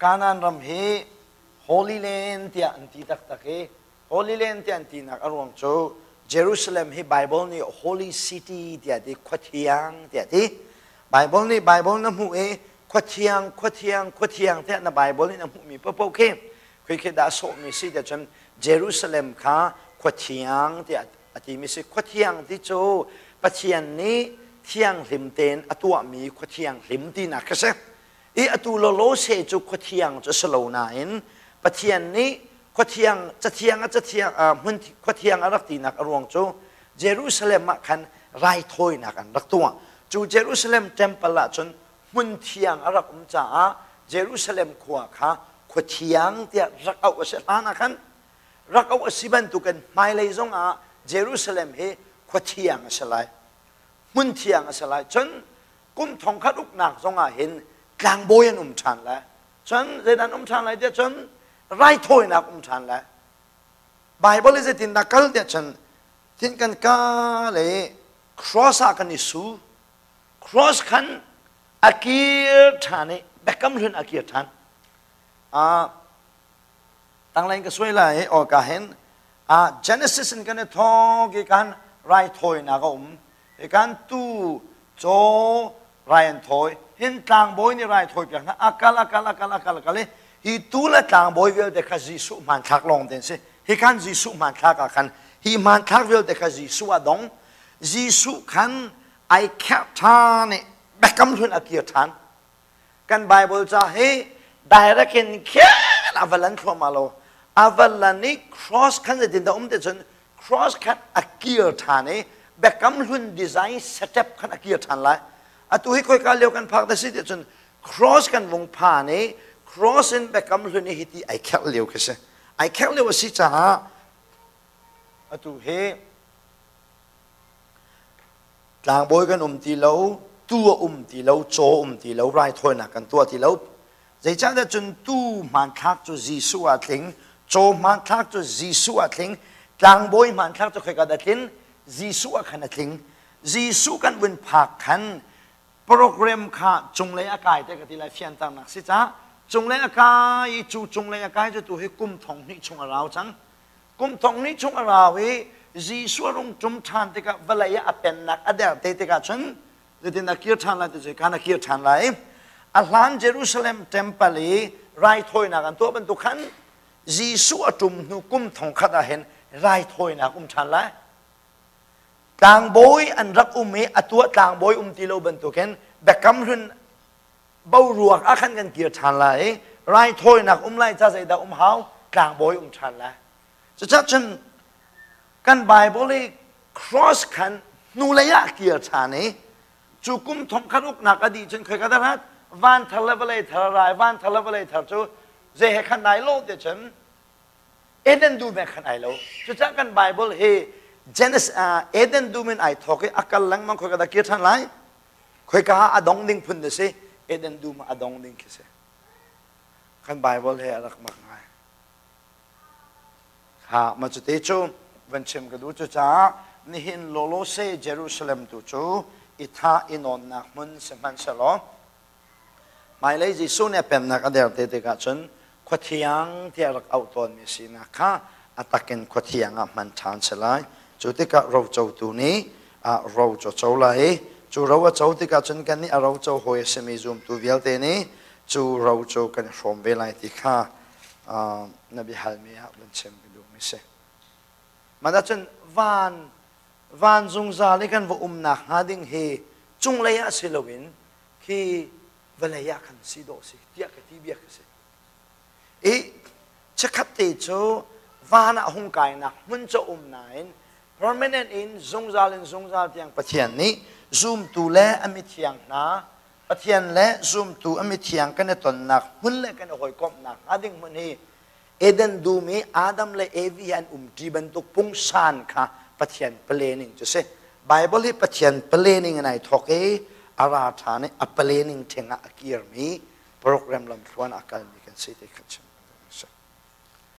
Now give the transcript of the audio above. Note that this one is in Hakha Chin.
Kanaan ram hi Holy Land tiah an ti taktak i Holy Land tiah an tinak a ruang cu Jerusalem hi Bible nih Holy City tiah ti, khua thiang tiah ti. Bible nih Bible na hmuh i khua thiang, khua thiang, khua thiang tiah na Bible in a hmuhmi paohpaoh khi khoi khi dah sawhmi si tiah cun Jerusalem kha khua thiang tiah a timi si. Khua thiang ti cu Pathian nih thianghlim tein a tuahmi khua thianghlim tinak kha si. I atu lawlaw se cu khua thiang cu a si lo nain Pathian nih khua thiang cathiang a cathiang hmun khua thiang a rak tinak a ruang cu Jerusalem ah khan raithawinak an rak tuah. Cu Jerusalem temple ah cun hmun thiang a rak um caah Jerusalem khua kha khua thiang tiah rak auh a si. Hlan ah khan rak auh a si bantukin hmailei zongah Jerusalem hi khua thiang a si lai, hmun thiang a si lai. Cun kum thongkhat uknak zongah hin tlangbawi an um ṭhan lai. Cun zeidah an um ṭhan lai tiah cun raithawinak um ṭhan lai. Bible i zeitindah kal tiah cun tin kan ka le cross ah kan i su. Cross khan a kir ṭhan i Biakam Hlun a kir ṭhan. Tanglei in ka suai lai i ka hin Genesis in kan i thawk i kan raithawinak a um i kan tu caw rai an thawi hin tlangbawi nih rai thawi piak hna a kal a kal a kal a kal a kal i hi tu le tlangbawi vialte kha Jesuh hmanthlak lawng te an si. Hi khan Jesuh hmanthlak ah khan hi hmanthlak vialte kha Jesuh a dong. Jesuh khan ai kherh ṭhan i biakam hlun a kir ṭhan. Kan Bible ca hi direct in khen a va lan thluahmah lo. A va lan i cross khan zeitin dah um te cun cross khan a kir ṭhan i biakam hlun design setup khan a kir ṭhan lai. Atu hi khoika lio kan phak da si ti cun cross kan vung phan i cross in biakam hlun i hiti ai kherh lio khi si. Ai kherh lio a si caah atu hi Tlangbawi kan um ti lo, tuu a um ti lo, caw um ti lo, raithawinak kan tuah ti lo. Zeicahtiah cun tuu hmanthlak cu Jesuh ah tling, caw hmanthlak cu Jesuh ah tling, tlangbawi hmanthlak cu khoika dah tlin? Jesuh ah khan a tling. Jesuh kan vun phak khan program kha cunglei a kai te ka ti lai, fianternak si ca. Cunglei a kai i cu cunglei a kai cu tu hi kum thong hnih chung a rau cang. Kum thong hnih chung a rau i Jesuh a rung ṭum ṭhan tikah vawlei ah a pennak a der te tikah cun zeitin a kir ṭhan lai ti cu khan a kir ṭhan lai. A hlan Jerusalem temple i raithawinak an tuah bantuk khan Jesuh a ṭum hnu kum thong khat ah hin raithawinak um ṭhan lai. Tlangbawi an rak um i a tuah tlangbawi um ti lo bantukin Biakam Hlun boruak ah khan kan kir ṭhan lai i raithawinak um lai ca zeidah um hau? Tlangbawi um ṭhan lai. Cucaah cun kan Bible i cross khan hnulei ah kir ṭhan i cu kum thong khat uknak a dih cun khoi ka dah van thar le vawlei thar a rai. Van thar le vawlei thar cu zei he khan ai lo ti cun Eden dum he khan ai lo. Cucaah kan Bible hi Genesis Eden dum in ai thawk i a kal lengmang, khoi ka dah kir ṭhan lai? Khoika ah a dong ding phun na si? Eden dum ah a dong ding khi si. Kan Bible he a rak mak ngai. Ha ma cu te cu van chim ka duh. Cucaah nihin lawlawse Jerusalem tu cu i tha i nawnnak hmun sihmanhsehlaw hmailei Jesuh nih a pemnak a der te tikah cun khua thiang tiah rak auh tawnmi sinak kha a takin khua thiang ah hman ṭhan si lai. Cu tikah rocotu nih ro cu a co lai i cu ro a co tikah cun kannih a roco hawi a simi zumtu vialte nih cu ro cu kan i hrawm ve lai ti kha na biahalmi ah van chim ka duhmi si. Mah cun van van zungzal i kan va umnak hnga ding hi cunglei ah si loin khi vawlei ah khan si dawh si tiah ka ti bia ka si. I chikkhat te cu van ah hung kainak hmun cu um nain permanent in zungzal in zungzal tiang Pathian nih zumtu le a mithiang hna, Pathian le zumtu a mithiang kan i tonnak hmun le kan i hawikomhnak hnga ding hmun hi Eden dum i Adam le Evi an umṭi bantuk pungsan kha Pathian planning cu si. Bible hi Pathian planning in ai thawk i a ra ṭhan i a planning ṭhing ah a kirmi program lamthluan a kalmi kan si ti kha chim.